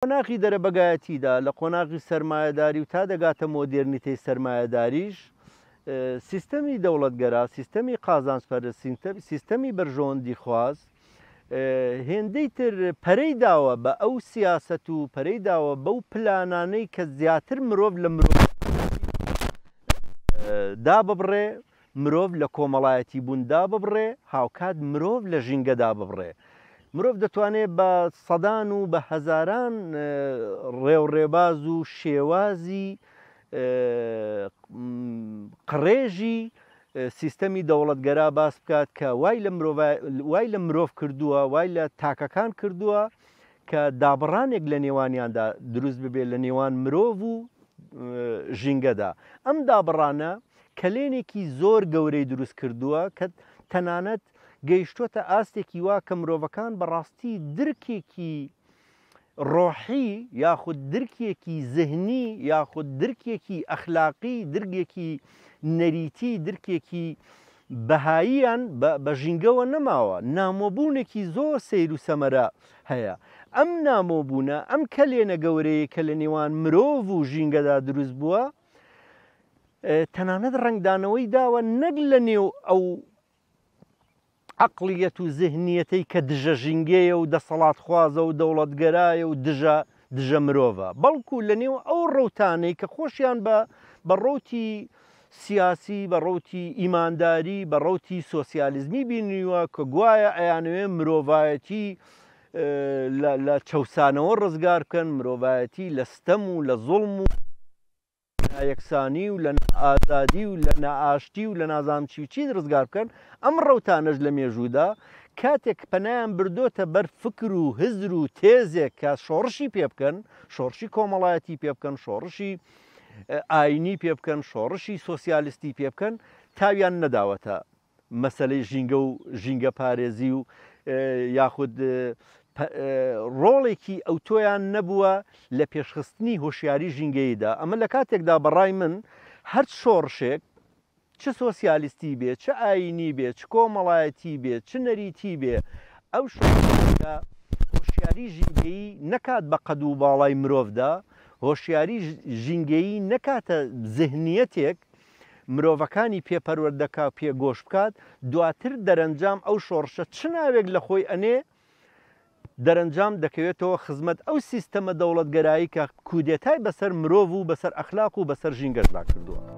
قۆناغی دەرەبەگایەتیدا، لە قۆناغی سەرمایەداری و تا دەگاتە مۆدێرنیتەی سەرمایەداریش، سیستەمی دەوڵەتگەرا، سیستەمی قازانجپەرست، سیستەمی بەرژەوەندیخواز هێندەی تر پەرەی داوە بە ئەو سیاسەت و پەرەی داوە بەو پلانانەی کە زیاتر مرۆڤ لە مرۆڤ داببڕێ، مرۆڤ لە کۆمەڵایەتی بوون داببڕێ، هاوکات مرۆڤ لە ژینگە داببڕێ. مرۆڤ دەتوانێ بە سەدان و بە هەزاران ڕێوڕێباز و شێوازی قڕێژی سیستەمی دەوڵەتگەرا باس بکات کە وای لە مرۆڤ وای لە مرۆڤ کردووە، وای لە تاکەکان کردووە کە دابڕانێک لە نێوانیاندا دروست ببێت لە نێوان مرۆڤ و ژینگەدا. ئەم دابڕانە کەلێنێکی زۆر گەورەی دروست کردووە کە تەنانەت گەیشتۆتە ئاستێکی وا کە مرۆڤەکان بەڕاستی درکێکی ڕۆحی یاخود درکێکی زهنی یاخود درکێکی ئەخلاقی درگێکی نەریتی درکێکی بەهاییان بە ژینگەوە نەماوە نامۆبوونێکی زۆر سەیر و سەمەرە هەیە ئەم نامۆبوونە ئەم کەلێنە گەورەیە کە لە نێوان مرۆڤ و ژینگەدا دروست بووە تەنانەت ڕەنگدانەوەی داوە نەک لە نێو ئەو عەقڵیەت و زهنیەتەی کە دژە ژینگەیە و دەسەڵاتخوازە و دەوڵەتگەرایە و دژە دژە مرۆڤە بەڵکو لە نێو ئەو ڕەوتانەی کە خۆشیان بە بە ڕەوتی سیاسی بە ڕەوتی ئیمانداری بە ڕەوتی سۆسیالیزمی بینیوە کە گوایە ئەیانەوێ مرۆڤایەتی لە چەوسانەوە ڕزگار بکەن مرۆڤایەتی لە ستەم و لە زوڵم و نایەکسانی و لە نائازادی و لە نائاشتی و لە نازانم چی و چی ڕزگار بکەن، ئەم ڕەوتانەش لە مێژوودا کاتێک پەنایان بردۆتە بەر فکر و هزر و تێزێک کە شۆڕشی پێ بکەن، شۆڕشی کۆمەڵایەتی پێ بکەن، شۆڕشی ئاینی پێ بکەن، شۆڕشی سۆسیالیستی پێ بکەن، تاویان نەداوەتە مەسەلەی ژینگە و ژینگە پارێزی و یاخود ڕۆڵێکی ئەوتۆیان نەبووە لە پێشخستنی هۆشیاری ژینگەییدا ئەمە لە کاتێکدا بەڕای من هەر شۆڕشێک چ سۆسیالیستی بێ چ ئاینی بێ چ کۆمەڵایەتی بێ چ نەریتی بێ ئەو شۆڕشێکە هۆشیاری ژینگەیی نەکات بە قەد و باڵای مرۆڤدا هۆشیاری ژینگەیی نەکاتە زهنیەتێک مرۆڤەکانی پێ پەروەردە کا و پێ گۆش بکات، دواتر دەرەنجام ئەو شۆڕشە چ ناوێک لە خۆی ئەنێ، دەرەنجام دەکەوێتەوە خزمەت ئەو سیستەمە دەوڵەتگەرایی کە کودێتای بەسەر مرۆڤ و بەسەر ئەخلاق و بەسەر ژینگەشدا کردووە.